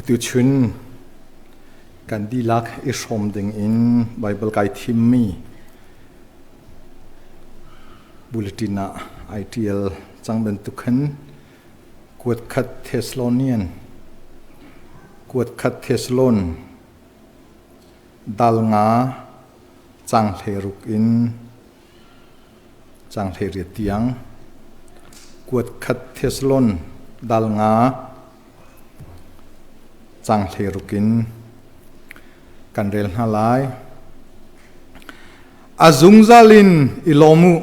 Atu chun kan dihlak i hrawm ding in Baibal kai thimmi bulletin ah ai ṭial cang bantuk khan kuatkhat Thessalonian kuatkhat Thessalon dal nga cang hleiruk in cang 18 tiang kuatkhat Thessalon dal nga cang 16 in kan rel hna lai. A zungzal in i lawm u,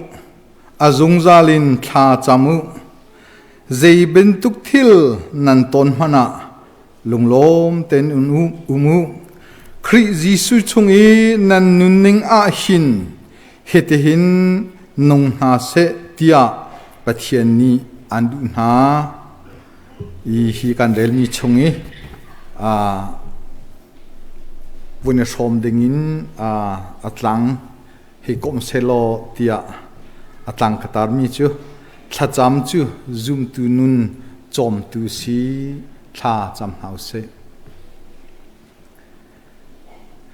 a zungzal in thla cam u. Zei bantuk thil nan ton hmanh ah lunglawm tein um u. Khrih Jesuh chung i nan nunning ah hin hitihin nung hna seh tiah Pathian nih an duh hna. I hi kan relmi chung i vun i hrawm dingin a tlang hei komh sehlaw tiah a tlang ka tarmi cu thlacam cu zumtu nun cawmtu si thla cam hna usih.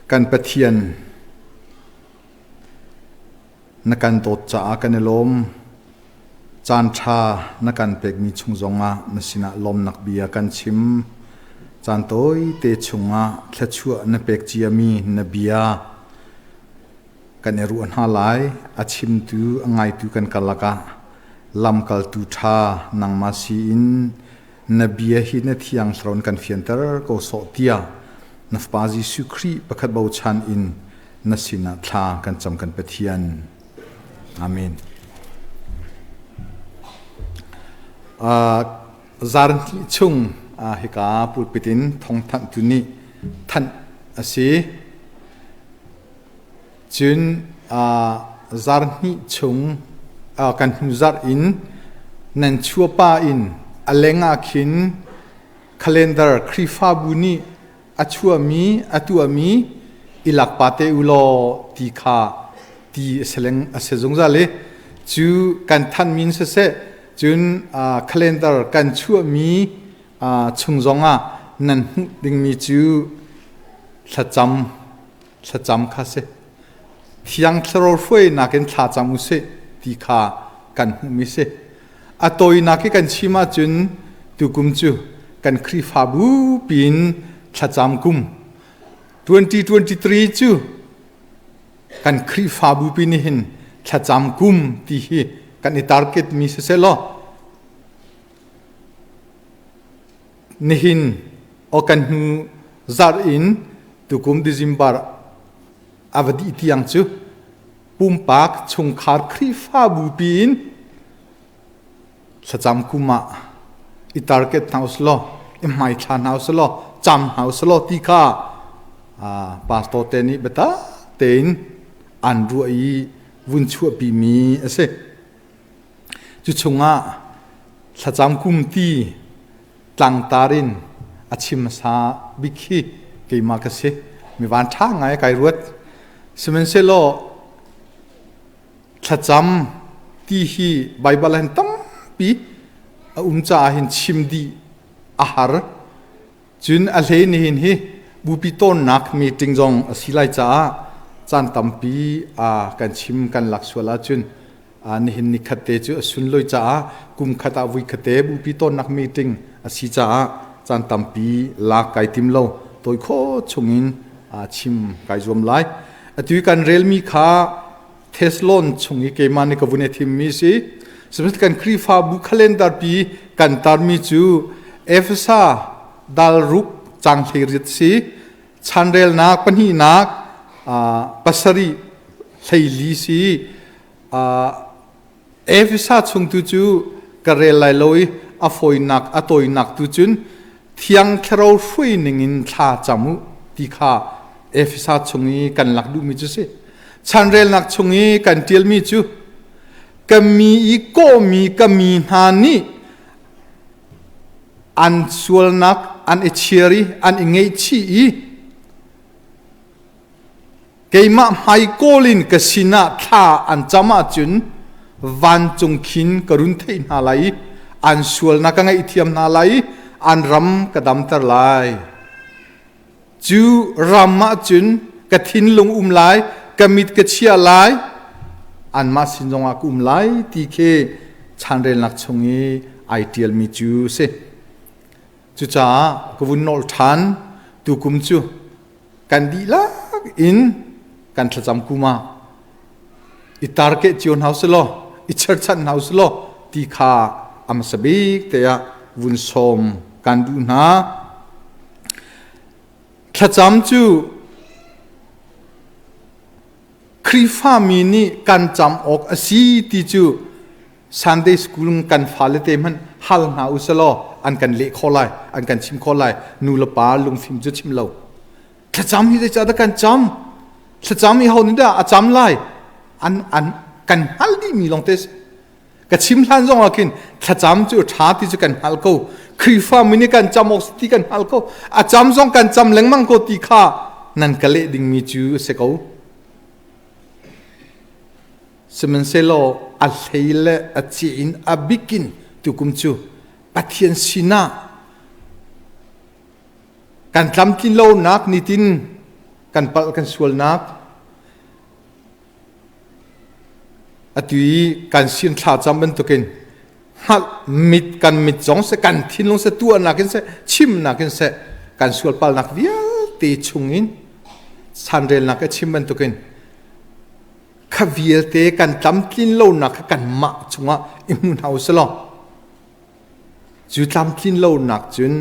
Kan Pathian Na kan dawt caah kan i lawm. Caan ṭha na kan pekmi chung zongah na sinah lawmnak bia kan chim. Caan tawite chungah thluachuah na pek ciami na bia kan i ruah hna lai. A chimtu, a ngaitu kan karlak ah lamkaltu ṭha nangmah si in na bia hi na thiang thlarau in kan fianter ko sawh tiah na Fapa Jesuh Khrih pakhat bochan in na sinah thla kan cam kan Pathian. Amen. Zarhni chung hika pulpit in thawngthanh tu nih thanh a si. Cun zarhni chung kan hnu zarh in nan chuapa in a leng ah khin calendar Khrihfabu nih a chuahmi a tuahmi i lak pa te u law ti kha ti a si leng a si zungzal i cu kan thanmi in siseh cun calendar kan chuahmi chung zongah nan hmuh dingmi cu thlacam thlacam kha si thiang thlarau hruainak in thla cam u sih ti kha kan hmuhmi si a tawinak i kan chim ahcun tukum cu kan Khrihfabu piin thlacam kum 2023 cu kan Khrihfabu pi nih hin thlacam kum ti hi kan i target mi siseh law nihin o kan hnu zarh in tukum December a va dih tiang cu pumpak chungkhar Khrihfabu piin thlacam kum ah i target hna usilaw i hmaithla hna usilaw cam hna usilaw ti kha pastor te nih biatak tein an ruah i vun chuahpi mi a si. Cu chungah thlacam kum ti tlangtar in a chim hmasa bik hi keimah ka si. Mi van ṭha ngai kai ruat. Sihmanhsehlaw thlacam ti hi Baibal ah hin tampi a um caah hin chim dih a har. Cun a hlei nihin hi bupi tawnnak meeting zong a si lai caah caan tampi kan chim kan lak sual ahcun nihin ni khat te cu a sunlawi caah kum khat ah vui khat te bupi tawnnak meeting a si caah caan tampi lak kai tim lo tawi kho chungin chim kai zuam lai. Atu kan relmi kha Thessalon chung i keimah nih ka vun i thimmi si. Sihmanhsehlaw kan Khrihfabu calendar pi kan tarmi cu Efesa dal ruk cang 18 si, chanrelnak pahnihnak pasarih 14 si. Efesa chung tu cu ka rel lai lo i a fawinak a tawinak tu cun Thiang Thlarau hruai ningin thla cam u ti kha Efesa chung i kan lak duhmi cu si. Chanrelnak chung i kan ṭialmi cu ka mi i kawhmi ka mi hna nih an sualnak an i chir i an i ngaihchih i keimah hmai kawl in ka sinah thla an cam ahcun vancung khin ka run theih hna lai i an sualnak ka ngaihthiam hna lai i an ram ka damter lai. Cu ram ah cun ka thinlung um lai, ka mit ka chia lai, anmah sin zongah ka um lai ti khi chanrelnak chung i ai ṭialmi cu si. Cucaah ka vun nolh ṭhan tukum cu kan dihlak in kan thlacam kum ah i tarkeh cio hna usih law i cherchanh hna usih law ti kha a hmasa bik te ah vun sawm kan duh hna. Thlacam cu Khrihfami nih kan cam awk a si ti cu Sunday school kan fale te hmanh hal hna u selaw an kan leh khawh lai, an kan chim khawh lai. Nu le pa lungfim cu chim lo. Thlacam hi zeicah dah kan cam? Thlacam i ho nih dah a cam lai? An an kan hngal dihmi lawng te si. Ka chim hlan zong ah khin thlacam cu ṭha ti cu kan hngal ko. Khrihfa mi nih kan cam awk ti kan hngal ko. A cam zong kan cam lengmang ko ti kha nan ka leh dingmi cu a si ko. Sihmanhsehlaw a hlei le a ci in a bikin tukum cu Pathian sinah kan tlamtlin lonak nitin kan palh kan sualnak atu i kan sin thlacam bantukin hngalh mit kan mit zong seh kan thinlung seh tuahnak in seh chimnak in seh kan sualpalnak vialte chungin sanrelnak a chim bantukin kha vialte kan tlamtlin lonak kha kanmah chungah i hmu hna u sih law Cu tlamtlin lonak cun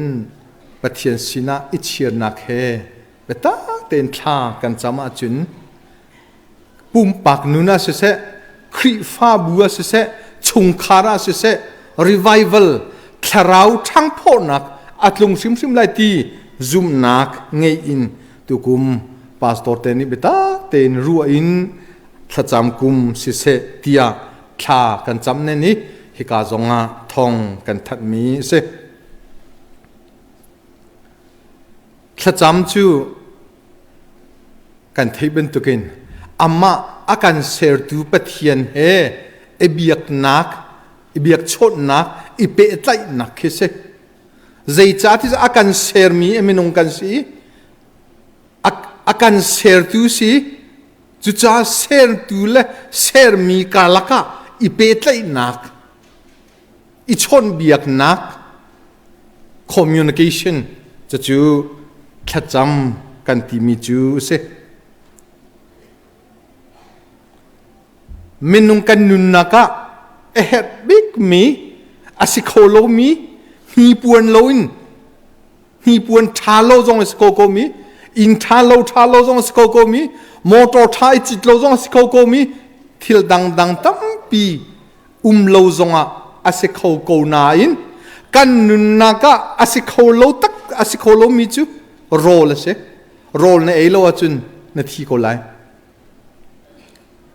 Pathian sinah i chirnak he biatak tein thla kan cam ahcun pumpak nun ah siseh, Khrihfabu ah siseh, chungkhar ah siseh, revival thlarau ṭhangphawhnak a tlung hrimhrim lai ti zumhnak ngeih in tukum pastor te nih biatak tein ruah in thlacam kum siseh tiah thla kan cam nen i hika zongah thong kan thanhmi a si. Thlacam cu kan theih bantukin amah a kan sertu Pathian he i biaknak, i biakchawnhnak, i pehtlaihnak khi si. Zeicahtiah a kan sermi minung kan si i a kan sertu si Cucaah sertu le sermi karlak ah i pehtlaihnak, i chawnhbiaknak, communication cucu thlacam kan timi cu a si. Minung kan nunnak ah a herh bikmi, a si kho lomi, hnipuan loin hnipuan ṭha lo zong a si ko ko mi inn ṭha lo ṭha lo zong a si ko ko mi motor ṭha i cit lo zong a si ko ko mi thil dangdang tampi um lo zongah a si kho ko nain kan nunnak ah a si kho lo tak a si kho lo mi cu rawl a si. Rawl na ei lo ahcun na thi ko lai.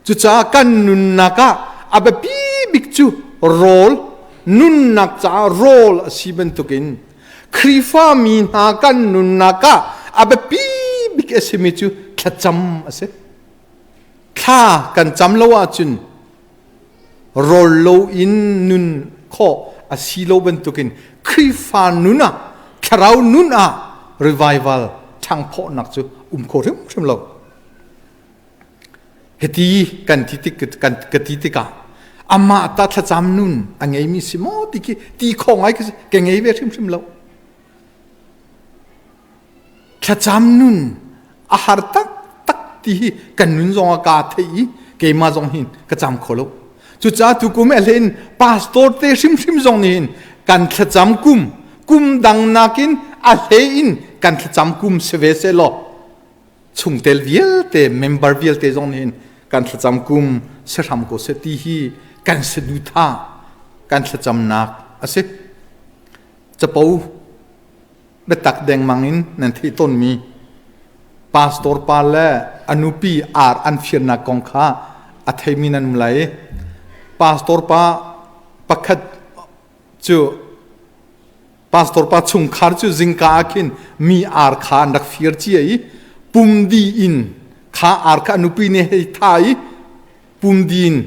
Cucaah kan nunnak ah a biapi bik cu rawl, nunnak caah rawl a si bantukin Khrihfa mi hna kan nunnak ah a biapi bik a simi cu thlacam a si. Thla kan cam lo ahcun rawl lo in nun khawh a si lo bantukin Khrihfa nun ah thlarau nun ah revival ṭhangphawhnak cu um kho hrimhrim lo. Hiti kan ti tik kan ka ti tikah amah ta thlacam nun a ngeimi si maw ti khi ti kho ngai ka si ka ngei ve hrimhrim lo. Thlacam nun a har taktak ti hi kan nun zong ah kaa theih i keimah zong hin ka cam kho lo. Cucaah tukum ahlen pastor te hrimhrim zong nih hin kan thlacam kum kum dang nakin a hlei in kan thlacam kum si ve seh law chungtel vialte member vialte zong nih hin kan thlacam kum si hram ko seh ti hi kan saduhthah kan thlacamnak a si. Capo biatak dengmang in nan theih tawnmi pastor pa le a nupi ar an firnak kong kha a theimi nan um lai. Pastor pa pakhat cu Pastor pa chungkhar cu zingka ah khin mi ar kha an rak fir cia i pumdi in kha ar kha a nupi nih hei tha i pumdi in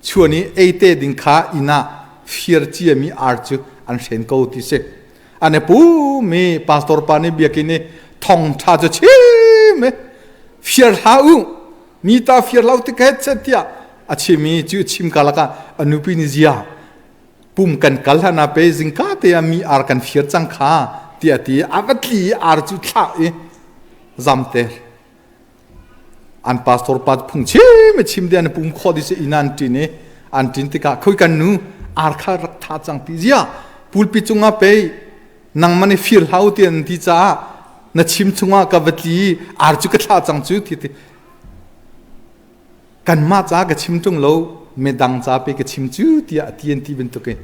chuan i ei te ding kha inn ah fir cia mi ar cu an hren ko ti si. An i pum i pastor pa nih biakinn i Thawngṭha cu chim i fir hlah u, mi ta fir lo ti ka het tiah a chim i cu chim karlak ah a nupi nih zia pum kan kal hlan ah pe zingka te ah mi ar kan fir cang kha tiah ti a va tli i ar cu thlah i zamter. An pastor pa phung chim i chim ding an pum khawh dih si inn an ṭin i an ṭin tikah khoi kan nu ar kha rak tha cang ti zia pulpi cungah pei nangmah nih fir hlah u ti an ti caah na chim chungah ka va tli i ar cu ka thlah cang cu ti ti kanmah ca ka chim ṭung lo midang ca pe ka chim cu tiah ti an ti bantukin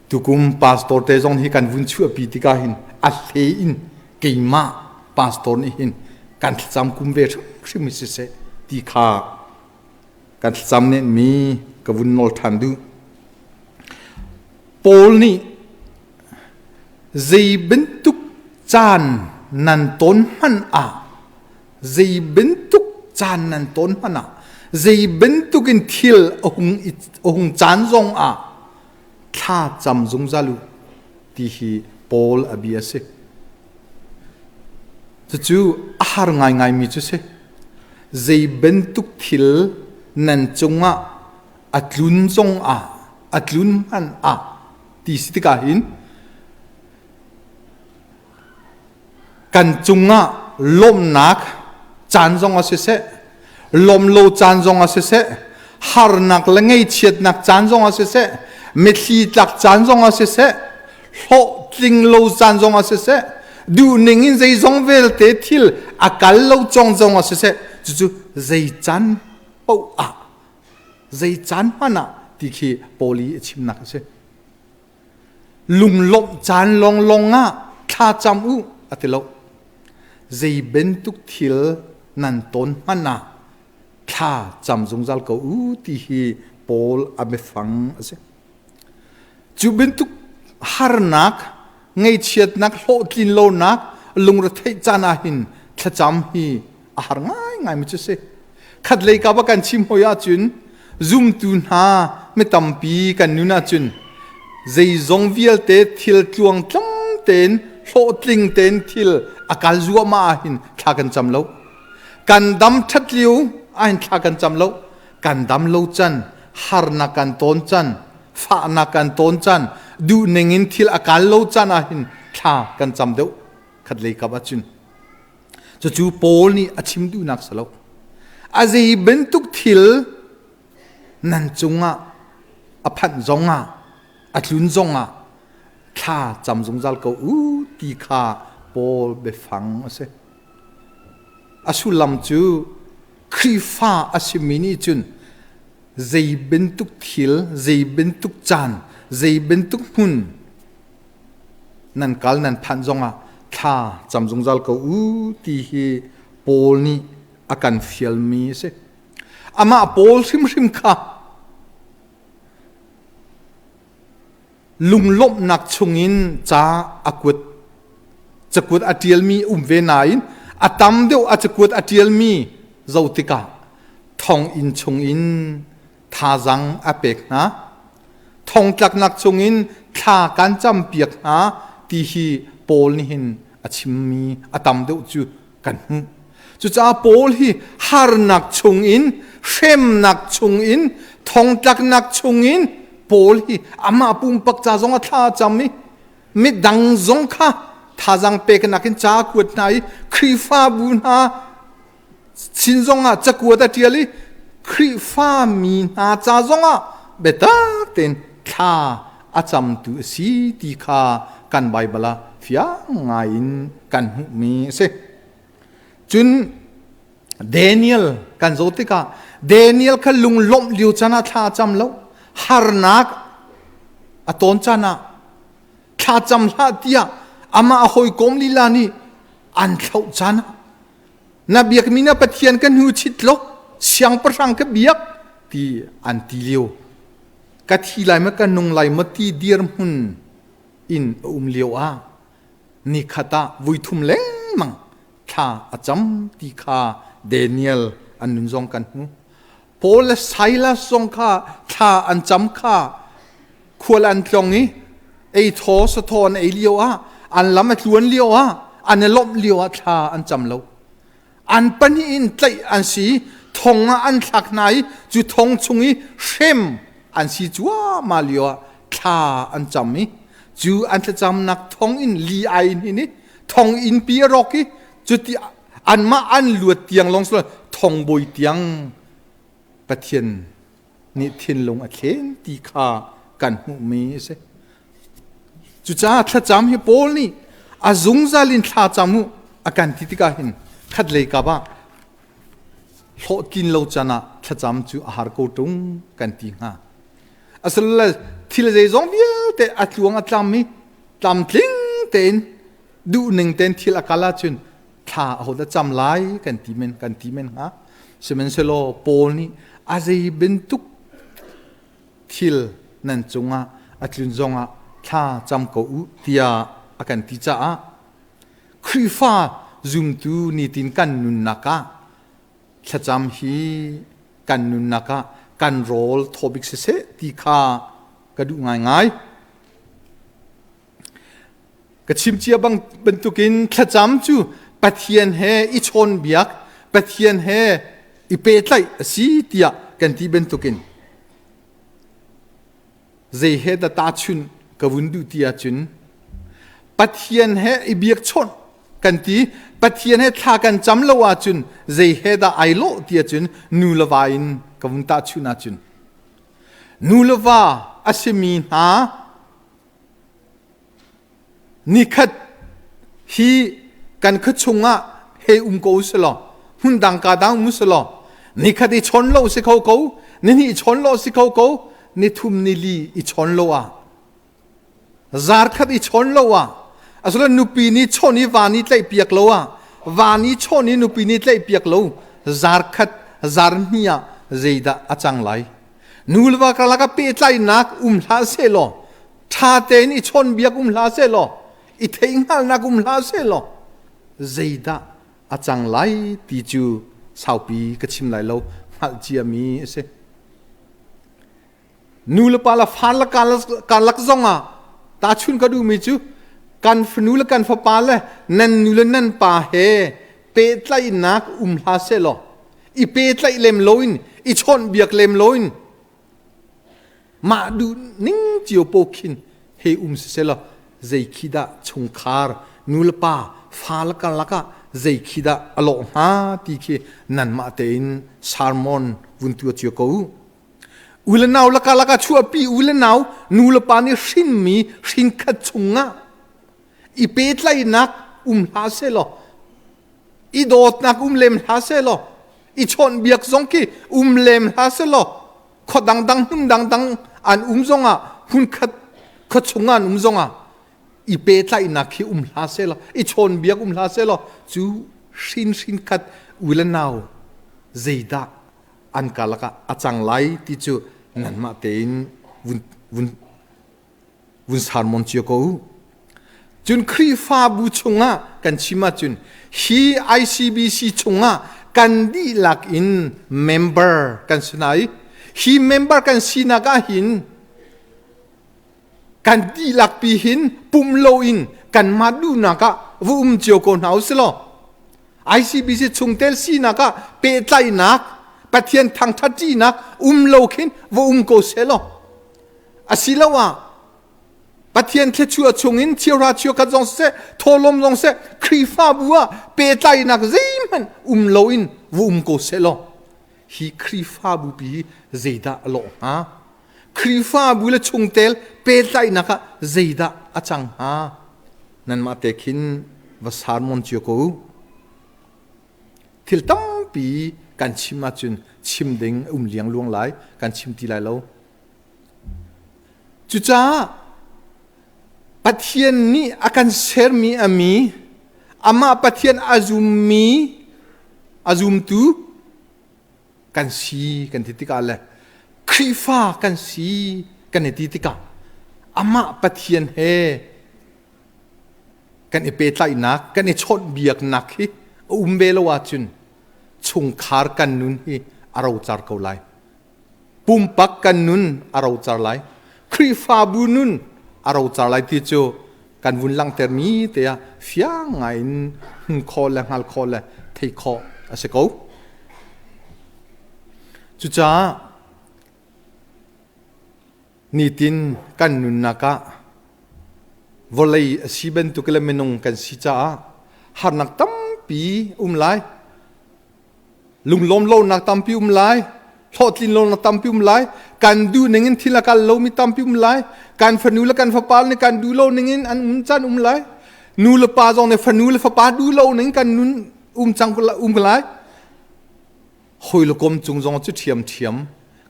tukum pastor te zong hi kan vun chuahpi tikah hin a hle in keimah pastor nih hin kan thlacam kum ve hrimhrim hi siseh ti kha kan thlacam nih mi ka vun nawl ṭhan duh. Paul nih zei bantuk caan nan ton hmanh ah zei bantuk caan nan ton hmanh ah zei bantuk in thil a hung a hung caan zong ah thla cam zungzal u ti hi Paul a bia a si. Cucu a har ngaingaimi cu si. Zei bantuk thil nan cungah a tlun zongah a tlun hmanh ah ti si tikah hin kan cungah lawmhnak caan zong ah siseh lawmlo caan zong ah siseh harnak le ngaihchiatnak caan zong ah siseh mitthli tlak caan zong ah siseh hlawhtling lo caan zong ah siseh duhning in zeizong vialte thil a kal lo cong zong ah siseh cucu zei caan paoh ah zei caan hmanh ah ti khi Paul i a chimnak a si. Lunglawmh caan lawnglawng ah thla cam u a ti lo. Zei bantuk thil nan ton hmanh ah thla cam zungzal ko u ti hi Paul a biafang a si. Cu bantuk harnak, ngaihchiatnak, hlawhtlin lonak, lungretheih caan ah hin thlacam hi a har ngaingai mi cu si. Khatlei ka va kan chim hoi ahcun zumtu hna mi tampi kan nun ahcun zeizong vialte thil tluangtlam tein hlawhtling tein thil a kal zuahmah ahhin thla kan cam lo. Kan dam ṭhat lio ahhin thla kan cam lo. Kan dam lo can, harnak kan tawn can, fahnak kan tawn can, duhning in thil a kal lo can ahhin thla kan cam deuh khatlei kap ahcun. Cucu Paul nih a chim duhnak si lo. A zei bantuk thil nan cungah a phanh zongah, a tlun zongah thla cam zungzal ko u ti kha Paul biafang a si. A sullam cu Khrihfa a simi nih cun zei bantuk thil, zei bantuk caan, zei bantuk hmun nan kal nan phanh zongah thla cam zungzal ko u ti hi Paul nih a kan fialmi a si. Amah Paul hrimhrim kha lunglawmhnak chungin ca a kuat cakuat a ṭialmi um ve nain a tam deuh a cakuat a ṭialmi zoh tikah thonginn chungin thazaang a pek hna. Thongtlaknak chungin thla kan campiak hna ti hi Paul nih hin a chimmi a tam deuh cu kan hmuh. Cucaah Paul hi harnak chungin, hremnak chungin, thongtlaknak chungin Paul hi amah pumpak ca zong a thla a cam i midang zong kha thazaang peknak in ca a kuat hna i Khrihfabu hna sin zongah cakuat a ṭial i Khrihfa mi hna ca zongah biatak tein thla a camtu a si ti kha kan Baibal ah fiang ngaiin kan hmuhmi a si. Cun Daniel kan zoh tikah Daniel kha lunglawmh lio caan ah thla a cam lo, harnak a tawn caan ah thla cam hlah tiah amah a hawikom lila nih an thlauh caan ah Na biakmi na Pathian ka hnu chit law siangpahrang ka biak ti an ti lio. Ka thi lai ma ka nung lai ma ti dirhmun in a um lio ah nikhat ah vuithum lengmang thla a cam ti kha Daniel an nun zong kan hmu. Paul le Silas zong kha thla an cam kha khual an tlong i ei thaw sathaw an ei lio ah an lam a tluan lio ah An i lawmh lio ah thla an cam lo. An pahnih in tlaih an si i thong ah an thlak hna i cu thong chung i hrem an si cuahmah lio ah thla an cam i cu an thlacamnak thong in li ai in i thong innpi a rawk i cuti anmah an luat tiang lawng si thongbawi tiang Pathian nih thinlung a thlen ti kha kan hmuhmi a si. Cucaah thlacam hi Paul nih a zungzal in thla cam u a kan ti tikah hin khatlei kap ah hlawhtlin lo can ah thlacam cu a har ko ṭung kan ti hnga. Asilole thil zeizong vialte a tluang a tlam i tlamtling tein duhning tein thil a kal ahcun thla ahodah cam lai kan ti men kan ti men hnga. Sihmanhsehlaw Paul nih a zei bantuk thil nan cungah a tlun zongah thla cam ko u tiah a kan ti caah Khrihfa zumtu nitin kan nunnak ah thlacam hi kan nunnak ah kan rawl thaw bik siseh ti kha ka duh ngaingai. Ka chim cia bang bantukin thlacam cu Pathian he i chawnbiak, Pathian he i pehtlaih a si tiah kan ti bantukin zei he dah tahchunh ka vun duh ti ahcun Pathian he i biakchawnh kan ti Pathian he thla kan cam lo ahcun zei he dah ai lawh ti ahcun nu le va in ka vun tahchunh ahcun nu le va a simi hna Nikhat hi kan khua chungah hei um ko usih law hmundang ka dang um usih law nikhat i chawn lo si kho ko nihnih i chawn lo si kho ko nithum nili i chawn lo ah zarkhat i chawn lo ah asilo nupi nih chawn i va nih tlaih piak lo ah va nih chawn i nupi nih tlaih piak lo zarkhat zarhnih ah zeidah a cang lai nu le va karlak ah pehtlaihnak um hlah sehlaw ṭha tein i chawnbiak um hlah sehlaw i theihhngalhnak um hlah sehlaw zeidah a cang lai ti cu saupi ka chim lai lo hngalh ciami a si. Nu le pa le fa le karlak zongah tahchun ka duhmi cu kan fanu le kan fapa le nan nu le nan pa he pehtlaihnak um hlah sehlaw i pehtlaih lem loin i chawnhbiak lem loin mah duh ning cio po khin hei um siselaw zei khi dah chungkhar nu le pa fa le karlak ah zei khi dah a lawh hnga ti khi nanmah tein sermon vun tua cio ko u. U le nau le karlak ah chuahpi u le nau nu le pa nih hrinmi hrinkhat chungah i pehtlaihnak um hlah sehlaw i dawtnak um lem hlah sehlaw i chawnhbiak zong khi um lem hlah sehlaw khua dangdang hmun dangdang an um zongah hmunkhat khua chungah an um zongah i pehtlaihnak khi um hlah sehlaw i chawnbiak um hlah sehlaw cu hrin hrin khat u le nau zeidah an karlak ah a cang lai ti cu nanmah tein vun vun vun sermon cio ko u. Cun Khrihfabu chungah kan chim ahcun hi ICBC chungah kan dihlak in member kan si hna i hi member kan sinak ah hin kan dihlak pi hin pum loin kanmah duhnak ah va um cio ko hna u silaw ICBC chungtel sinak ah pehtlaihnak Pathian thangṭhatṭinak um lo khin va um ko selaw asiloah Pathian thluachuah chungin cheuhra cheukhat zong siseh thawhlawm zong siseh Khrihfabu ah pehtlaihnak zeihmanh um loin va um ko sehlaw hi Khrihfabu pi hi zeidah a lawh hnga? Khrihfabu le chungtel pehtlaihnak ah zeidah a cang hnga? Nanmah te khin va sermon cio ko u. Thil tampi kan chim ahcun chim ding a um liangluang lai, kan chim ti lai lo. Cucaah Pathian nih a kan sermi a mi, amah Pathian a zummi, a zumtu kan si kan ti tikah le Khrihfa kan si kan i ti tikah amah Pathian he kan i pehtlaihnak, kan i chawnhbiaknak hi a um ve lo ahcun chungkhar kan nun hi a rocar ko lai. Pumpak kan nun a rocar lai. Khrihfabu nun a rocar lai ti cu kan vun langhtermi te ah fiang ngai in hmu khawh le hngal khawh le thei khawh a si ko. Cucaah nitin kan nunnak ah vawlei a si bantuk le minung kan si caah harnak tampi um lai. Lunglawm lonak tampi um lai. Hlawhtlin lonak tampi um lai. Kan duh ning in thil a kal lomi tampi um lai. Kan fanu le kan fapa nih kan duh lo ning in an um caan um lai. Nu le pa zong nih fanu le fapa duh lo ning kan nun um cang um lai. Hawi le kom cung zong cu ṭhiamṭhiam.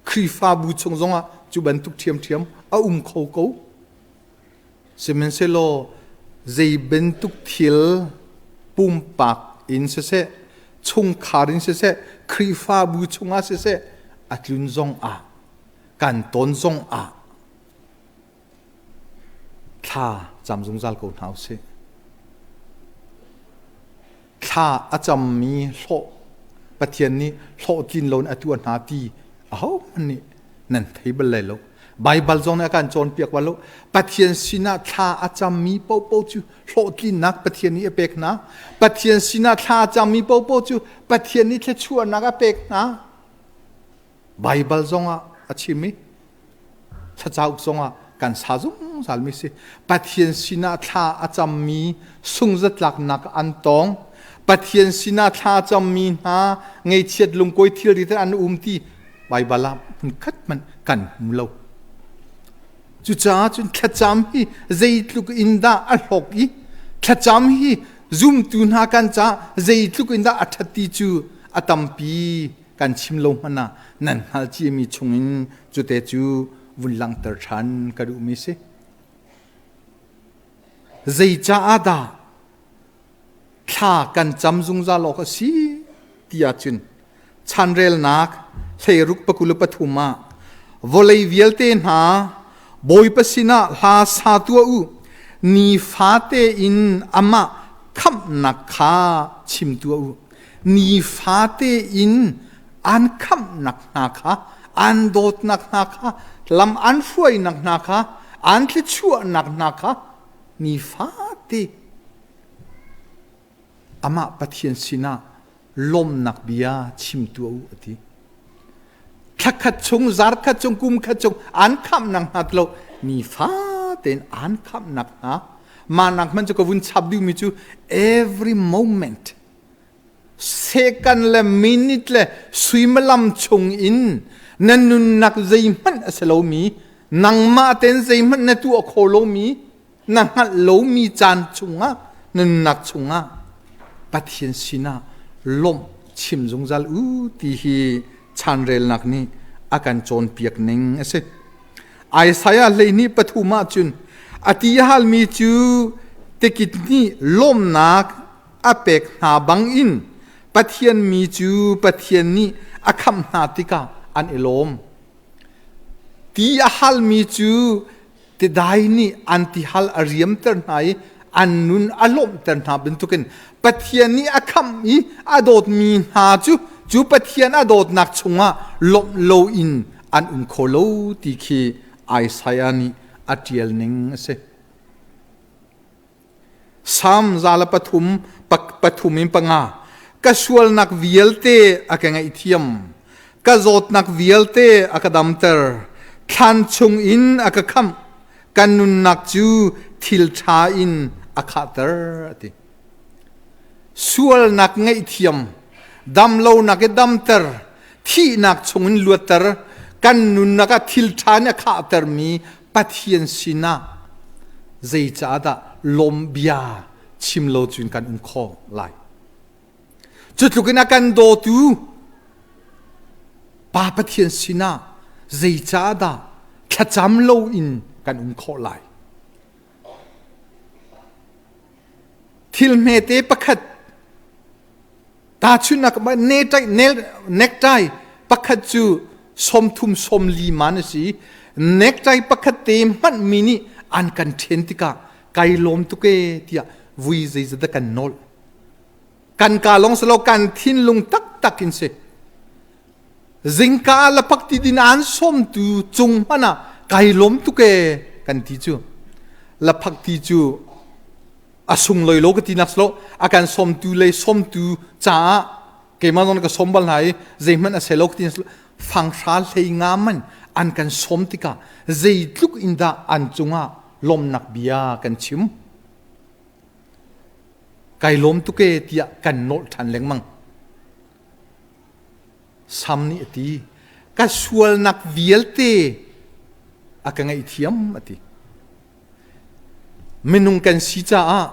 Khrihfabu chung zongah cu bantuk ṭhiamṭhiam a um kho ko. Sihmanhsehlaw zei bantuk thil pumpak in siseh, chungkhar in siseh, Khrihfabu chungah siseh, a tlun zongah, kan ton zongah thla cam zungzal ko hna usih. Thla a cammi hlawh Pathian nih hlawhtlin loin a tuah hna ti ahohmanh nih nan thei bal lai lo. Baibal zong nih a kan cawnpiak bal lo. Pathian sinah thla a cammi paohpaoh cu hlawhtlinnak Pathian nih a pek hna. Pathian sinah thla a cammi paohpaoh cu Pathian nih thluachuahnak a pek hna. Baibal zongah a chim i thlacauk zongah kan sa zungzalmi si. Pathian sinah thla a cammi sungzatlaknak an tong. Pathian sinah thla a cammi hna ngeichiat lungkawi thilri te an um ti Baibal ah hmunkhat hmanh kan hmu lo. Cucaah cun thlacam hi zeitluk in dah a hlawk i thlacam hi zumtu hna kan caah zeitluk in dah a ṭhat ti cu a tampi kan chim lo hmanh ah nan hngalh ciami chungin cute cu vun langhter ṭhan ka duhmi si. Zeicaah dah thla kan cam zungzal awk a si ti ahcun chanrelnak hleiruk 23 ah vawlei vialte hna Bawipa sinah hla sa tuah u nifate in amah khamhnak kha chim tuah u nifate in an khamhnak hna kha an dawtnak hna kha lam an hruainak hna kha an thluachuahnak hna kha nifate amah Pathian sinah lawmnak bia chim tuah u a ti. Thlakhat chung, zarkhat chung, kumkhat chung an khamhnak hna lo nifate in an khamhnak hna mah nak hmanh cu ka vun chap duhmi cu every moment second le minute le suimilam chung in na nunnak zeihmanh a si lomi nangmah tein zeihmanh na tuah kho lomi na hngalh lomi caan chungah na nunnak chungah Pathian sinah lawmh chim zungzal u ti hi chanrelnak nih a kan cawnpiak ning a si. Isaiah 23 ah cun a ti halmi cu tikit nih lawmnak a pek hna bangin Pathian mi cu Pathian nih a khamh hna tikah an i lawm. Ti a halmi cu tidai nih an tihal a riamter hna i an nun a lawmhter hna bantukin Pathian nih a khamh i a dawtmi hna cu cu Pathian a dawtnak chungah lawmh loin an um kho lo ti khi Isaiah nih a ṭial ning a si. Salm 103 pathum in panga ka sualnak vialte a ka ngaihthiam ka zawtnak vialte a ka damter thlan chung in a ka khamh ka nunnak cu thil ṭha in a khahter a ti sualnak ngaihthiam damlonak i damter thihnak chung in luatter kan nunnak ah thil ṭha in a khahtermi Pathian sinah zeicahdah lawm bia chim lo cun kan um kho lai? Cu tluk in a kan dawtu Pa Pathian sinah zeicahdah thlacam loin kan um khawh lai? Thil hmete pakhat Tahchunhnak necktie pakhat cu 30 40 man a si. Necktie pakhat te hmanhmi nih an kan ṭhen tikah kai lawm tuk ee tiah vui zeizat dah kan nawl. Kan ka lawng si lo kan thinlung taktak in si. Zingka lapak ti din an sawmtu cung hmanh ah kai lawm tuk ee kan ti cu. Laphak ti cu A sunglawi lo ka ti nak lo a kan sawmtu le sawmtu caah keimah zong ka sawm bal hna i zeihmanh a si lo ka ti fanghra hlei nga man an kan sawm tikah zeitluk in dah an cungah lawmnak bia kan chim. Kai lawm tuk e tiah kan nolh ṭhan lengmang. Sam nih a ti, ka sualnak vialte a ka ngaihthiam a ti. Minung kan si caah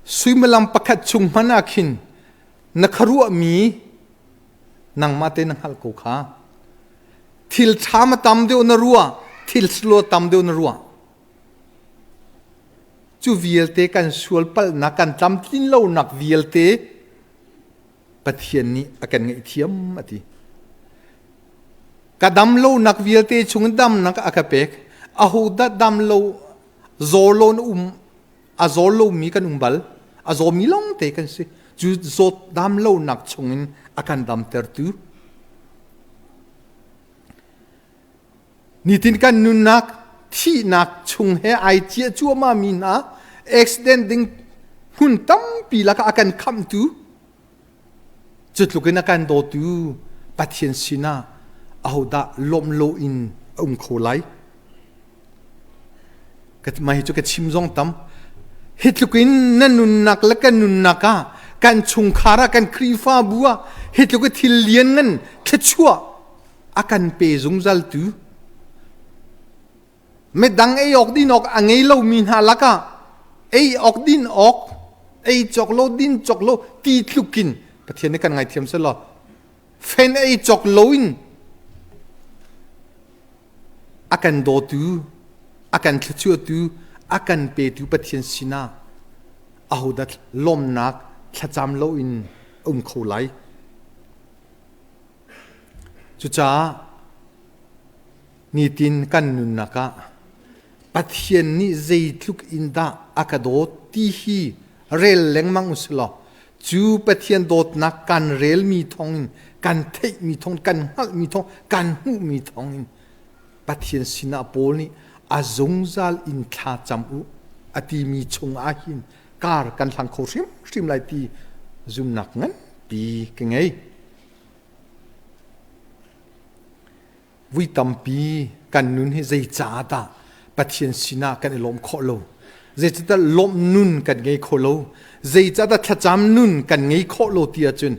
suimilam pakhat chung hmanh ah khin na khuaruahmi nangmah te na hngalh ko kha. Thil ṭha ma tam deuh na ruah, thil silo tam deuh na ruah. Cu vialte kan sual palhnak, kan tlamtlin lonak vialte Pathian nih a kan ngaihthiam a ti. Ka dam lonak vialte chung damnak a ka pek. Ahodah dam lo zaw lo na um a zaw lomi kan um bal. A zawmi lawng te kan si. Cu zawt dam lonak chungin a kan damtertu. Nitin kan nunnak thihnak chung he ai ciah cuahmah mi hna accident ding hmun tampi lakah a kan khamhtu cu tluk in a kan dawtu Pathian sinah ahodah lawmh loin a um kho lai? Mah hi cu ka chim zong tam. Hi tluk in na nunnak le kan nunnak ah kan chungkhar ah kan Khrihfabu ah hi tluk i thil lian ngan thluachuah a kan pe zungzaltu midang ei awk din awk a ngei lomi hna lakah ei awk din awk ei cawk lo din cawk lo ti tlukin Pathian nih kan ngaithiam selaw fen ei cawk loin a kan dawtu a kan thluachuahtu a kan petu Pathian sinah ahodah lawmnak thlacam loin um kho lai? Cucaah nitin kan nunnak ah Pathian nih zeitluk in dah a ka dawt ti hi rel lengmang u sih law cu Pathian dawtnak kan relmi thawngin kan theihmi thawng kan hngalhmi thawng kan hmuhmi thawngin Pathian sinah Paul nih a zungzal in thla cam u a timi chung ah hin kar kan hlang kho hrimhrim lai ti zumnak nganpi ka ngei. Vui tampi kan nun hi zeicah dah Pathian sinah kan i lawm khawh lo? Zeicahdah lawmh nun kan ngei kho lo? Zeicahdah thlacam nun kan ngei khawh lo ti ahcun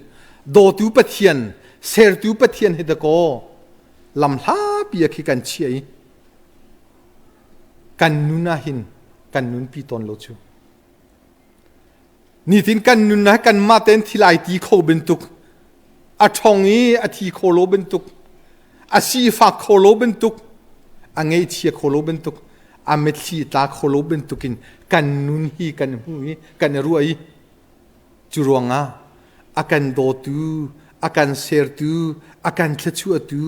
dawtu Pathian, sertu Pathian hi dakaw lamhlapi ah khi kan chiah i kan nun ah hin kan nunpi tawn lo cu. Nitin kan nun ah kanmah tein thil ai ti kho bantuk, a ṭhong i a thi kho lo bantuk, a sifak kho lo bantuk, a ngaihchia kho lo bantuk, a mitthli tla kho lo bantukin kan nun hi kan hmu i kan i ruah i cu ruangah a kan dawtu, a kan sertu, a kan thluachuahtu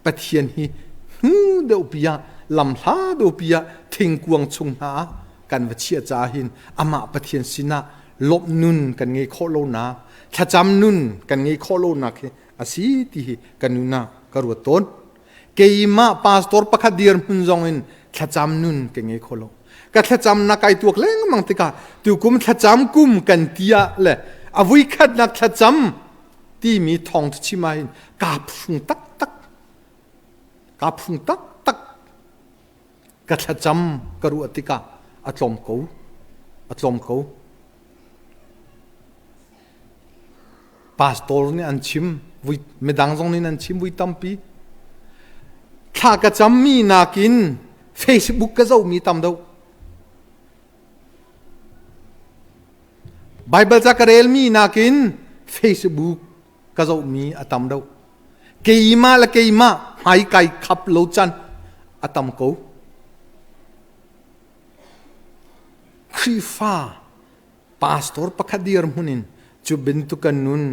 Pathian hi hnu deuhpi ah lamhla deuhpi ah thingkuang chung hna ah kan va chiah caah hin amah Pathian sinah lawmh nun kan ngei khawh lonak, thlacam nun kan ngei khawh lonak hi a si ti hi ka nun ah ka ruat tawn. Keimah pastor pakhat dirhmun zong in thlacam nun ka ngei kho lo. Ka thlacamnak kai tuak lengmang tikah tukum thlacam kum kan ti ah le a vuikhatnak thlacam timi thawng chim ah hin kaa phung taktak kaa phung taktak ka thlacam ka ruah tikah a tlawm ko a tlawm ko pastor nih an chim vui midang zong nih an chim vui tampi thla ka cammi nakin Facebook ka zohmi tam deuh Bible ca ka relmi nakin Facebook ka zohmi a tam deuh. Keimah le keimah hmai kai khap lo can a tam ko. Khrihfa pastor pakhat dirhmun in cu bantuk kan nun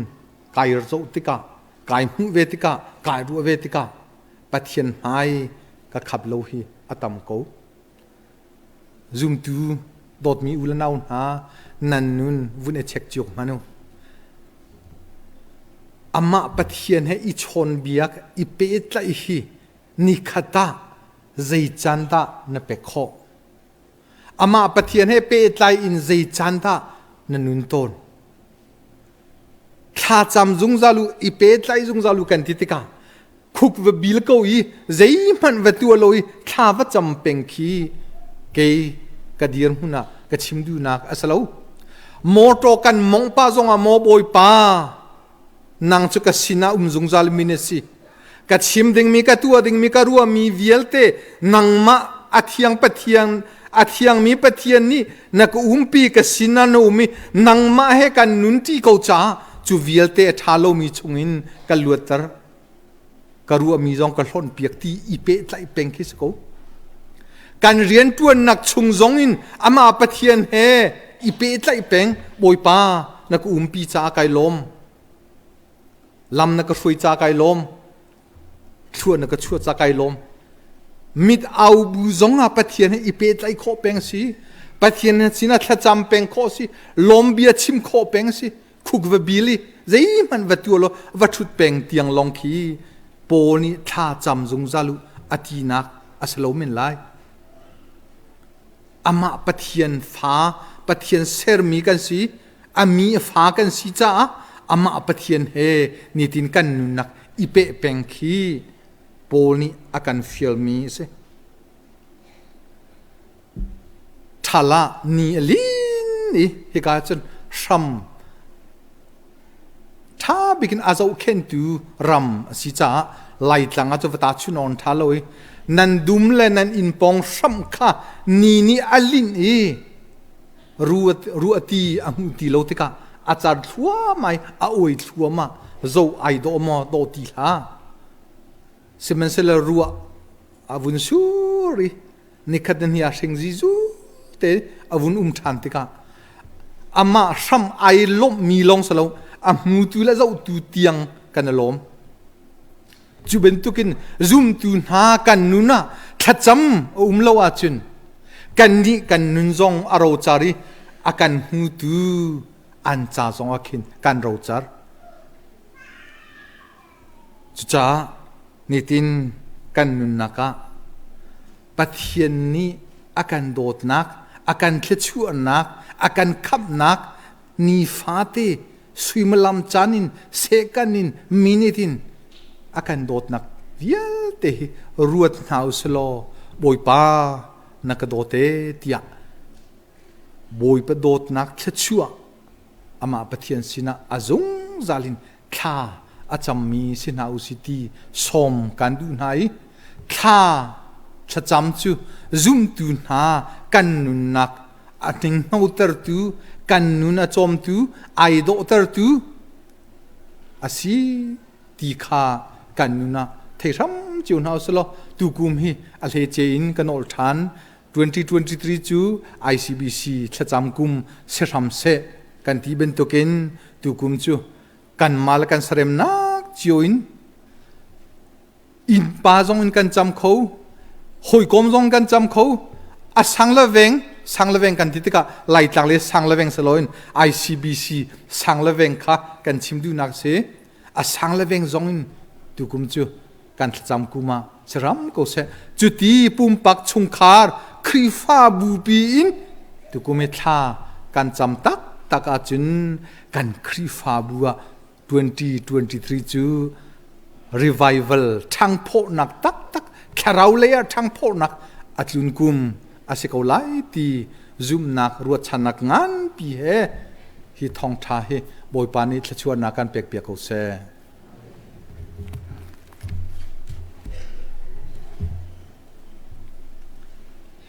kai zoh tikah, kai hmuh ve tikah, kai ruah ve tikah Pathian hmai ka khap lo hi a tam ko. Zumtu dawtmi u le nau hna nan nun vun i check cio hmanh u. Amah Pathian he i chawnbiak, i pehtlaih hi nikhat ah zei caan dah na pek khawh? Amah Pathian he pehtlai in zei caan dah na nun tawn? Thlacam zungzal u, i pehtlai zungzal u kan ti tikah khuk va bil ko i zeihmanh va tuah lo i thla va cam peng khi kei ka dirhmun ah ka chim duhnak a si lo. Motor kan mong pa zongah maw Bawipa nang cu ka sinah um zungzal mi na si. Ka chim dingmi ka tuah dingmi ka ruahmi vialte nangmah a thiang Pathian a thiangmi Pathian nih na ka umpi ka sinah na um i nangmah he kan nunṭi ko caah cu vialte a ṭha lomi chungin ka luatter ka ruahmi zong ka hlonhpiak ti i pehtlaih peng khi si ko. Kan rianṭuannak chung zong in amah Pathian he i pehtlaih peng Bawipa na ka umpi caah kai lawm. Lam na ka hruai ca kai lawm. Thlua na ka chuah ca kai lawm. Mit au bu zong ah Pathian he i pehtlaih khawh peng si. Pathian sinah thlacam peng khawh si. Lawm bia chim khawh peng si. Khuk va bil i zeihmanh va tua law va ṭhut peng tiang lawng khi Paul nih thla cam zungzal u a tinak a si lo men lai. Amah Pathian fa, Pathian sermi kan si, a mi a fa kan si caah amah Pathian he nitin kan nunnak i peh peng khi Paul nih a kan fialmi a si. Ṭhal ah ni a lin i hika cun hram ṭha bik in a zohkhenhtu ram a si caah Laitlang ah cu va ta chunawn ṭha lo i nan dum le nan inn pawng hram kha ni nih a linh i ru a ti a hmuh ti lo tikah a car thluahmah i a oi thluahmah zoh ai dawh maw dawh ti hlah sihmanhsehlaw ruah a vun sur i nikhat na hni ah hring zizu te a vun um ṭhan tikah amah hram ai lawmhmi lawng si lo a hmutu le zohtu tiang kan i lawm. Cu bantukin zumtu hna kan nun ah thlacam a um lo ahcun kannih kan nun zong a rocar i a kan hmutu an ca zong ah khin kan rocar. Cucaah nitin kan nunnak ah Pathian nih a kan dawtnak, a kan thluachuahnak, a kan khamhnak nifate suimilam caan in second in minute in a kan dawtnak vialte hi ruat hna u silaw Bawipa na ka dawt ee tiah Bawipa dawtnak thluachuah amah Pathian sinah a zungzal in thla a cammi si hna u si ti sawm kan duh hna i thla thlacam cu zumtu hna kan nunnak a hninghnotertu kan nun a cawmtu ai dawhtertu a si ti kha kan nun ah thei hram cio hna usih tukum hi a hlece in kan ol ṭhan 2023 cu ICBC thlacam kum si hram seh kan ti bantukin tukum cu kanmah le kan saremnak cio in innpa zong in kan cam kho hawikom zong kan cam kho a sang le veng sang le veng kan ti tikah Laitlang le sang le veng saloin ICBC sang le veng kha kan chim duhnak si a sang le veng zong in tukum cu kan thlacam kum ah si ram ko seh cuti pumpak chungkhar Khrihfabu pi in tukum i thla kan cam tak tak ahcun kan Khrihfabu ah 2023 cu revival ṭhangphawhnak taktak thlarau lei ah ṭhangphawhnak a tlun kum a si ko lai ti zumhnak ruahchannak nganpi he hi thawngṭha hi Bawipa nih thluachuahnak kan pekpiak ko seh.